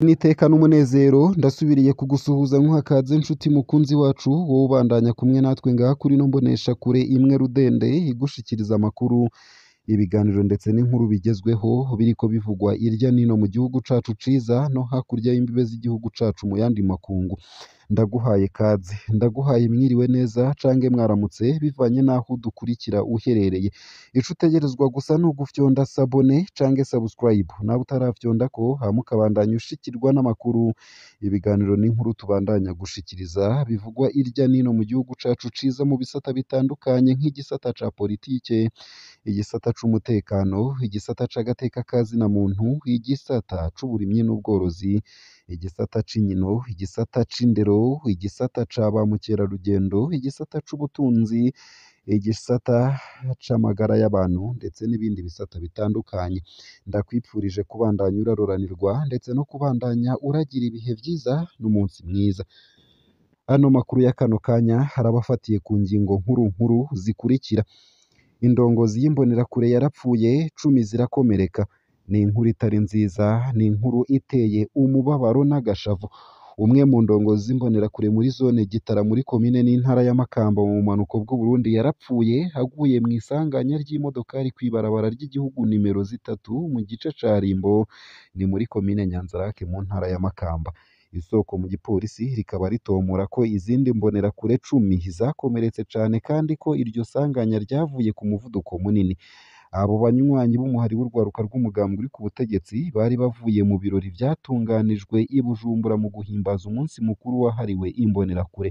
N'iteka n'umunezero ndasubiriye kugusuhuza nkuhakaze nshuti mukunzi wacu, wowe ubandanya kumwe natwe ngaha kuri ino mboneshakure imwe rudende igushikiriza amakuru, ibiganiro ndetse n'inkuru bigezweho biriko bivugwa irya nino mu gihugu cacu ciza no hakurya y'imbibe z'igihugu cacu mu yandi makungu. Ndaguhaye kaze, ndaguhaye mwiriwe neza cange mwaramutse bivanye n'aho udukurikira uherereye. Ico utegerezwa gusa ni ugufyonda sabone cange subscribe, nawe utarafyondako hama ukabandanya ushikirwa n'amakuru, ibiganiro n'inkuru tubandanya gushikiriza bivugwa irya nino mu gihugu cacu ciza mu bisata bitandukanye nk'igisata ca politike, igisata c'umutekano, igisata c'agateka ka zina muntu, igisata c'uburimyi n'ubworozi, igisata c'inkino, igisata c'indero, igisata ca ba mukerarugendo, igisata c'ubutunzi, igisata c'amagara y'abantu ndetse n'ibindi bisata bitandukanye. Ndakwipfurije kubandanya uraroranirwa ndetse no kubandanya uragira ibihe vyiza n'umunsi mwiza. Ano makuru ya kano kanya arabafatiye ku ngingo nkuru nkuru zikurikira: indongozi y'imbonerakure yarapfuye, 10 zirakomereka. Ni inkuru itari nziza, ni inkuru iteye umubabaro n'agashavu. Umwe mu ndongozi z'imbonerakure muri zone Gitara muri komine n'intara ya Makamba mu bumanuko bw'Uburundi yarapfuye aguye mw'isanganya ry'imodokari kw'ibarabara ry'igihugu nimero 3 mu gice ca Rimbo, ni muri komine Nyanzarake mu ntara ya Makamba. Isoko mu gipolisi rikaba ritomora ko izindi mbonerakure 10 zakomeretse cane kandi ko iryo sanganya ryavuye ku muvuduko munini. Abo banywanyi b'umuhari w'urwaruka rw'umugambwe uri ku butegetsi bari bavuye mu birori vyatunganijwe i Bujumbura mu guhimbaza umunsi mukuru wahariwe imbonerakure.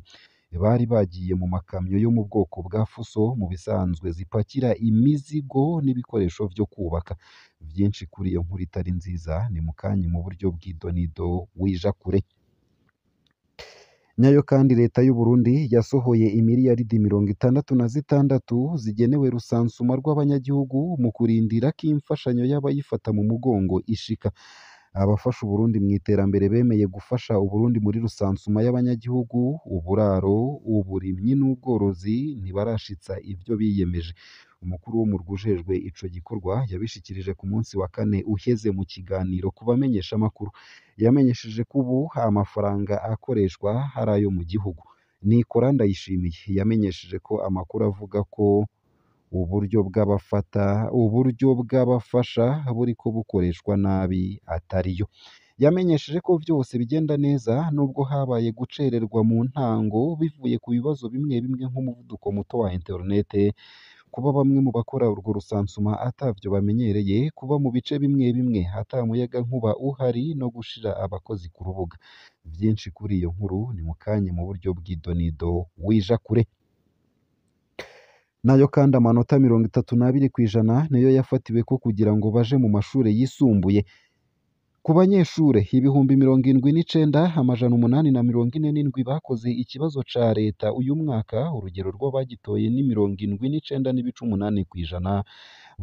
Bari bagiye mu makamyo yo mu bwoko bwa fuso mu bisanzwe zipakira imizigo n'ibikoresho vyo kubaka. Vyinshi kuri iyo nkuru itari nziza ni mukanya mu buryo bw'idonido wija kure. Nayo kandi leta y'u Burundi yasohoye imiriyaridi 66 zigenewe rusansuma rw'abanyagihugu mu kurindira ko imfashanyo y'abayifata mu mugongo ishika. Abafasha Uburundi mu iterambere bemeye gufasha Uburundi muri rusansuma y'abanyagihugu, uburaro, uburimyi n'ubworozi ntibarashitsa ivyo biyemeje. Umukuru w'umurwi ujejwe ico gikorwa yabishikirije ku munsi wa kane uheze mu kiganiro ku bamenyeshamakuru. Yamenyesheje ko ubu amafaranga akoreshwa ari ayo mu gihugu. Nicolas Ndayishimiye yamenyesheje ko amakuru avuga ko uburyo bw'abafasha buriko bukoreshwa nabi atariyo. Yamenyesheje ko vyose bigenda neza nubwo habaye gucererwa mu ntango bivuye ku bibazo bimwe bimwe nk'umuvuduko muto wa internet, kuba bamwe mu bakora urwo rusansuma atavyo bamenyereye, kuba mu bice bimwe bimwe ata muyagankuba uhari no gushira abakozi ku rubuga. Vyinshi kuri iyo nkuru ni mukanya mu buryo bw'idonido wija kure. Nayo kandi amanota 32% niyo yafatiweko kugira ngo baje mu mashure yisumbuye. Ku banyeshure 79,847 bakoze ikibazo ca leta uyu mwaka, urugero rw'abagitoye ni 79.8%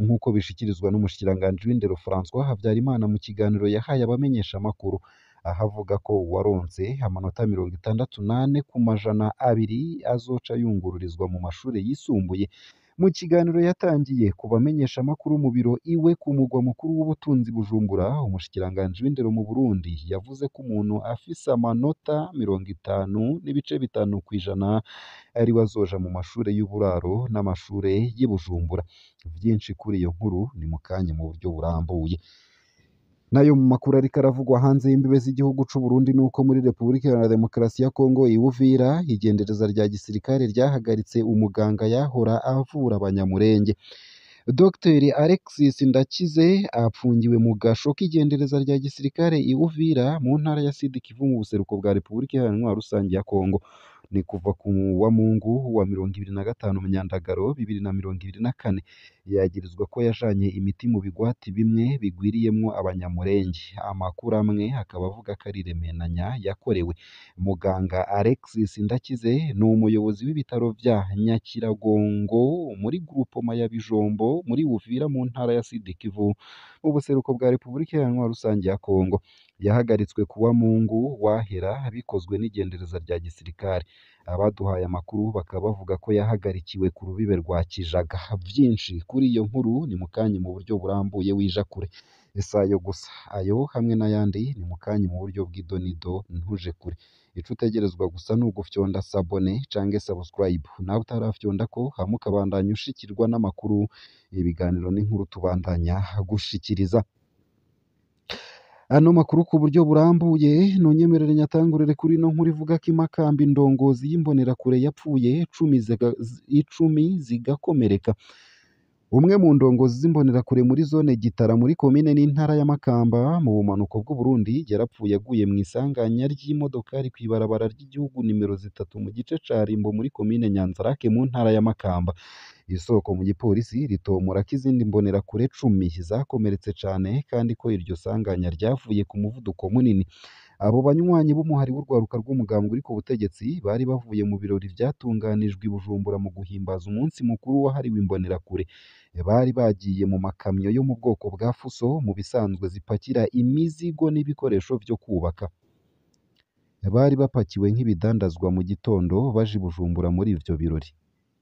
nk'uko bishikirizwa n'umushikiranganji w'indero François Habyarimana mu kiganiro yahaye abamenyeshamakuru, aho avuga ko uwaronse amanota 64 ku 200 azoca yungururizwa mu mashure yisumbuye. Mu kiganiro yatangiye ku bamenyeshamakuru mu biro iwe ku mugwa mukuru w'ubutunzi Bujumbura, umushikiranganji w'indero mu Burundi yavuze ko umuntu afise amanota 50.5% ariwe azoja mu mashure y'uburaro n'amashure y'i Bujumbura. Vyinshi kuri iyo nkuru ni mukanya mu buryo burambuye. Nayo mu makuru ariko aravugwa hanze y'imbibe z'igihugu c'u Burundi nuko muri Repubulika Iharanira Demokarasi ya Kongo i Uvira, igendereza rya gisirikare ryahagaritse umuganga yahora avura abanyamurenge. Dr Alexis Ndakize apfungiwe mu gasho k'igendereza rya gisirikare i Uvira mu ntara ya Sud Kivu mu buseruko bwa Repubulika Iharanira Rusange ya Kongo. Ni kuva ku wa Mungu wa 25 Myandagaro 2024. Yagirizwa ko yajanye imiti mu bigwati bimwe bigwiriyemwo abanyamurenge. Amakuru amwe akaba avuga ko ari remenanya yakorewe. Muganga Alexis Ndakize ni umuyobozi w'ibitaro vya Nyakiragongo muri groupement ya Bijombo muri Uvira mu ntara ya Sud Kivu. mu buseruko bwa Repubulika Iharanira Rusangi ya Kongo. Yahagaritswe kuwa Mungu wahera bikozwe n'igendereza rya gisirikare. Abaduhaye amakuru bakaba bavuga ko yahagarikiwe ku rubibe rwa Kijaga. Vyinshi kuri iyo nkuru ni mukanya mu buryo burambuye wija kure. Si ayo gusa, ayo hamwe n'ayandi ni mukanya mu buryo bw'idonido ntuje kure. Ico utegerezwa gusa ni ugufyonda sabone canke subscribe, nawe utarafyondako hama ukabandanya ushikirwa n'amakuru, ibiganiro n'inkuru tubandanya gushikiriza. Ano makuru ku buryo burambuye nonyemerere nyatangurire kuri ino nkuru ivuga ko Imakamba indongozi y'imbonerakure yapfuye 10 zigakomereka. Umwe mu ndongozi z'imbonerakure muri zone Gitara muri komine n'intara ya Makamba mu bumanuko bw'Uburundi yarapfuye aguye mu isanganya ry'imodokari kw'ibarabara ry'igihugu nimero 3 mu gice ca Rimbo muri komine Nyanzarake mu ntara ya Makamba. Isoko mu gipolisi ritomora ko izindi mbonerakure 10 zakomeretse cane kandi ko iryo sanganya ryavuye ku muvuduko munini. Abo banywanyi b'umuhari w'urwaruka rw'umugambwe uri ku butegetsi bari bavuye mu birori vyatunganijwe i Bujumbura mu guhimbaza umunsi mukuru wahariwe imbonerakure. Bari bagiye mu makamyo yo mu bwoko bwa fuso mu bisanzwe zipakira imizigo n'ibikoresho vyo kubaka. Bari bapakiwe nk'ibidandazwa mu gitondo baje i Bujumbura muri ivyo birori.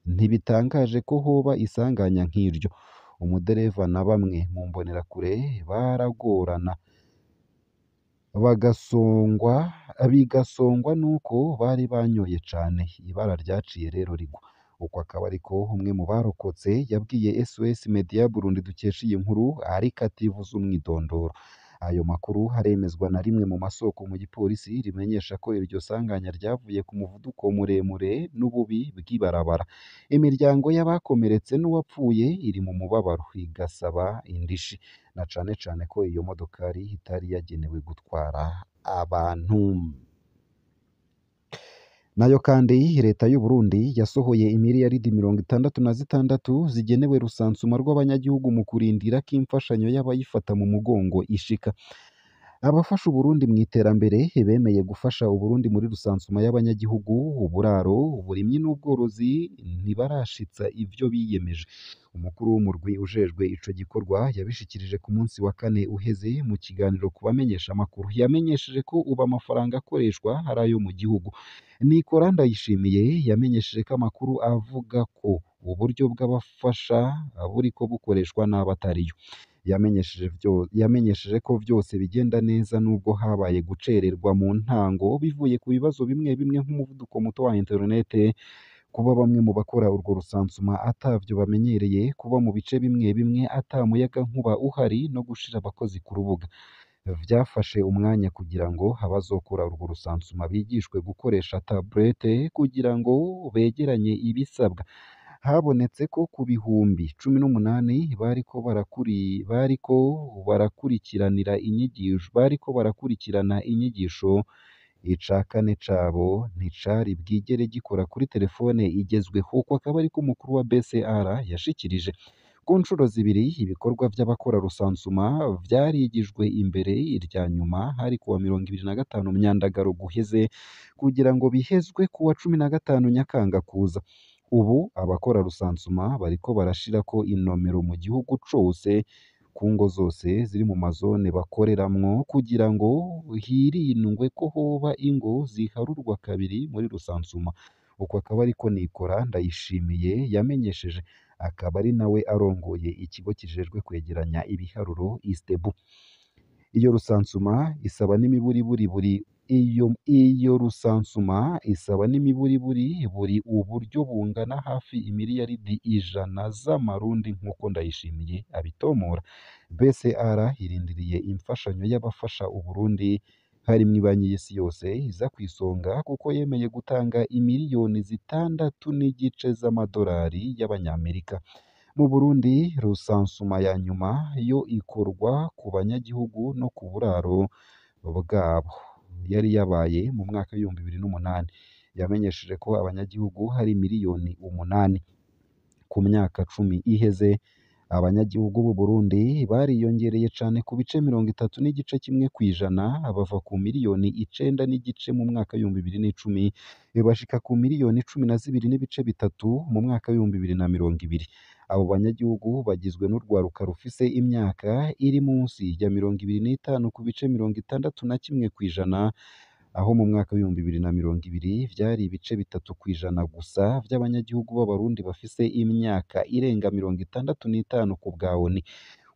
Ntibitangaje ko hoba isanganya nk'iryo. Umudereva na bamwe mu mbonerakure baragorana bigasongwa nuko bari banyoye cane. Ibara ryaciye rero rigwa. Uko akaba ariko umwe mu barokotse yabwiye SOS Media Burundi dukesha iyi nkuru, ariko ativuze umwidondoro. Ayo makuru aremezwa na rimwe mu masoko mu gipolisi rimenyesha ko iryo sanganya ryavuye ku muvuduko muremure n'ububi bw'ibarabara. Imiryango y'abakomeretse n'uwapfuye iri mu mubabaro igasaba indishi, na cane cane ko iyo modokari itari yagenewe gutwara abantu. Nayo kandi leta y'u Burundi yasohoye imiliyaridi 66 zigenewe rusansuma rw'abanyagihugu mu kurindira ko imfashanyo y'abayifata mu mugongo ishika. Abafasha Uburundi mu iterambere bemeye gufasha Uburundi muri rusansuma y'abanyagihugu, uburaro, uburimyi n'ubworozi ntibarashitsa ivyo biyemeje. Umukuru w'umurwi ujejwe ico gikorwa yabishikirije ku munsi wa kane uheze mu kiganiro ku bamenyeshamakuru. Yamenyesheje ko ubu amafaranga akoreshwa ari ayo mu gihugu. Nicolas Ndayishimiye yamenyesheje ko amakuru avuga ko uburyo bw'abafasha buriko bukoreshwa n'abatariyo. Yamenyesheje ko vyose bigenda neza nubwo habaye gucererwa mu ntango bivuye ku bibazo bimwe bimwe nk'umuvuduko muto wa interinete, kuba bamwe mu bakora urwo rusansuma atavyo bamenyereye, kuba mu bice bimwe bimwe ata muyagankuba uhari no gushira abakozi ku rubuga. Vyafashe umwanya kugira ngo abazokora urwo rusansuma bigishwe gukoresha taburete kugira ngo begeranye ibisabwa. Habonetse ko ku bihumbi 18 bariko barakurikirana inyigisho, ica kane cabo nticari bwigere gikora kuri telefone igezweho. Uko akaba ariko umukuru wa BCR yashikirije. Ku nshuro zibiri ibikorwa vy'abakora rusansuma vyarigijwe imbere, irya nyuma hari kuwa 25 Myandagaro guheze kugira ngo bihezwe kuwa 15 Nyakanga kuza. Ubu abakora rusansuma bariko barashirako inomero mu gihugu cose ku ngo zose ziri mu mazone bakoreramwo kugira ngo hirindwe ko hoba ingo ziharurwa kabiri muri rusansuma. Uko akaba ariko Nicolas Ndayishimiye yamenyesheje, akaba ari nawe arongoye ikigo kijejwe kwegeranya ibiharuro ISTEBU. Iyo rusansuma isaba n'imiburiburi buri iyo rusansuma isaba n'imiburiburi buri uburyo bungana hafi imiliyaridi 100 z'amarundi nk'uko Ndayishimiye abitomora. BCR irindiriye imfashanyo y'abafasha Uburundi harimwo ibanki y'isi yose iza kw'isonga kuko yemeye gutanga imiliyoni 6.5 z'amadolari y'abanyamerika. Mu Burundi rusansuma ya nyuma yo ikorwa ku banyagihugu no ku buraro bwabo. Yari yabaye mu mwaka w'ibihumbi 2008. Yamenyesheje ko abanyagihugu hari miliyoni 8. Ku myaka 10 iheze Abanyagihugu b'u Burundi bariyongereye cane ku bice 30.1 kw'ijana, bava ku miliyoni 9.5 mu mwaka w'2010 bashika ku miliyoni 12.3 mu mwaka w'2020. Abo banyagihugu bagizwe n'urwaruka rufise imyaka iri munsi ya 25 ku bice 61 kw'ijana, aho mu mwaka w'2020 vyari ibice 3 kw'ijana gusa vy'abanyagihugu b'Abarundi bafise imyaka irenga 65 ku bwa ONU.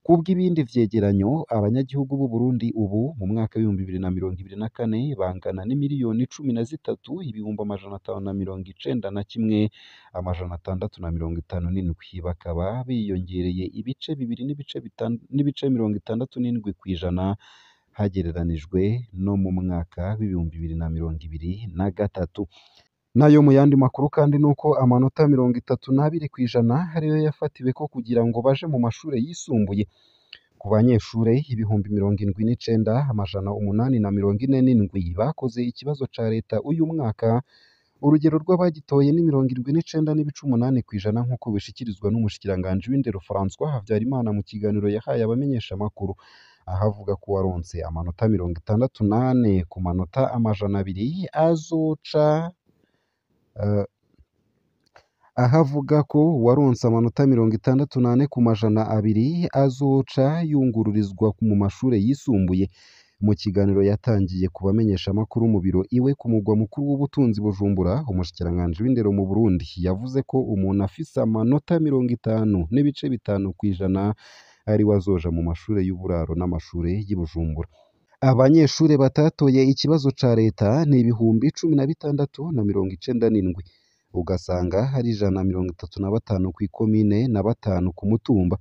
Kubw'ibindi vyegeranyo, abanyagihugu b'u Burundi ubu mu mwaka w'2024 bangana n'imiliyoni 13 591 657, bakaba biyongereye ibice 2 n'ibice 67 kw'ijana hagereranijwe no mu mwaka w'2023. Nayo mu yandi makuru kandi nuko amanota 32 kw'ijana ariyo yafatiweko kugira ngo baje mu mashure yisumbuye. Ku banyeshure 79,847 bakoze ikibazo ca leta uyu mwaka, urugero rw'abagitoye ni 79.8 kw'ijana nk'uko bishikirizwa n'umushikiranganji w'indero François Havyarimana mu kiganiro yahaye abamenyeshamakuru, aho avuga ko uwaronse amanota 64 ku manota 200 azoca aho avuga ko uwaronse amanota 64 ku 200 azoca yungururizwa mu mashure yisumbuye. Mu kiganiro yatangiye ku bamenyeshamakuru mu biro iwe ku mugwa mukuru w'ubutunzi Bujumbura, umushikiranganji w'indero mu Burundi yavuze ko umuntu afise amanota 50.5 kw'ijana ariwe azoja mu mashure y'uburaro n'amashure y'i Bujumbura. Abanyeshure batatoye ikibazo ca leta ni 16,097, ugasanga hari 135 kw'ikomine na 5 ku mutumba.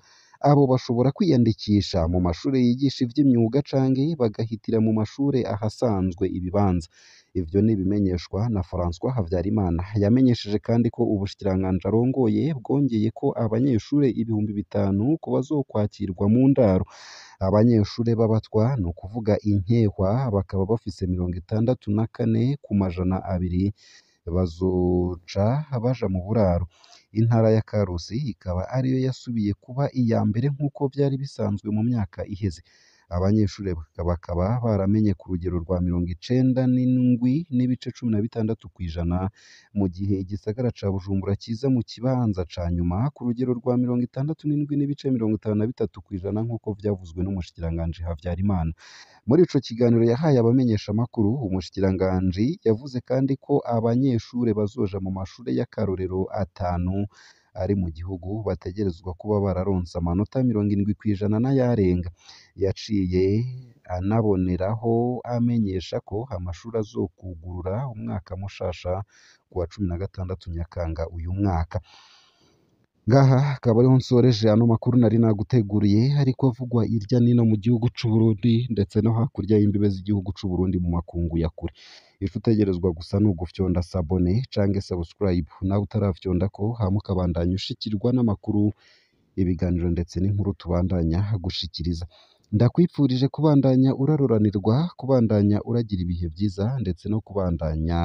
Abo bashobora kwiyandikisha mu mashure yigisha ivy'imyuga canke bagahitira mu mashure ahasanzwe ibibanza. Ivyo ni ibimenyeshwa na François Havyarimana. Yamenyesheje kandi ko ubushikiranganji arongoye bwongeye ko abanyeshure 5000 ku bazokwakirwa mu ndaro. Abanyeshure b'abatwa, ni ukuvuga inkehwa, bakaba bafise 64 ku 200 bazoca baja mu buraro. Intara ya Karusi ikaba ariyo yasubiye kuba iya mbere nk'uko vyari bisanzwe mu myaka iheze. Abanyeshure bakaba baramenye ku rugero rwa 97.16 kw'ijana, mu gihe igisagara ca Bujumbura kiza mu kibanza ca nyuma ku rugero rwa 67.53 kw'ijana nk'uko vyavuzwe n'umushikiranganji Havyarimana. Muri ico kiganiro yahaye abamenyeshamakuru, umushikiranganji yavuze kandi ko abanyeshure bazoja mu mashure y'akarorero 5 ari mu gihugu bategerezwa kuba bararonse amanota 70 kw'ijana n'ayarenga. Yaciye anaboneraho amenyesha ko amashure azokwugurura umwaka mushasha kuwa 16 Nyakanga uyu mwaka. Ngaha akaba ariho nsoreje ano makuru nari naguteguriye ariko avugwa irya nino mu gihugu c'u Burundi ndetse no hakurya y'imbibe z'igihugu c'u Burundi mu makungu ya kure. Ico utegerezwa gusa ni ugufyonda sabone canke subscribe, nawe utarafyondako hama ukabandanya ushikirwa n'amakuru, ibiganiro ndetse n'inkuru tubandanya gushikiriza. Ndakwipfurije kubandanya uraroranirwa, kubandanya uragira ibihe vyiza ndetse no kubandanya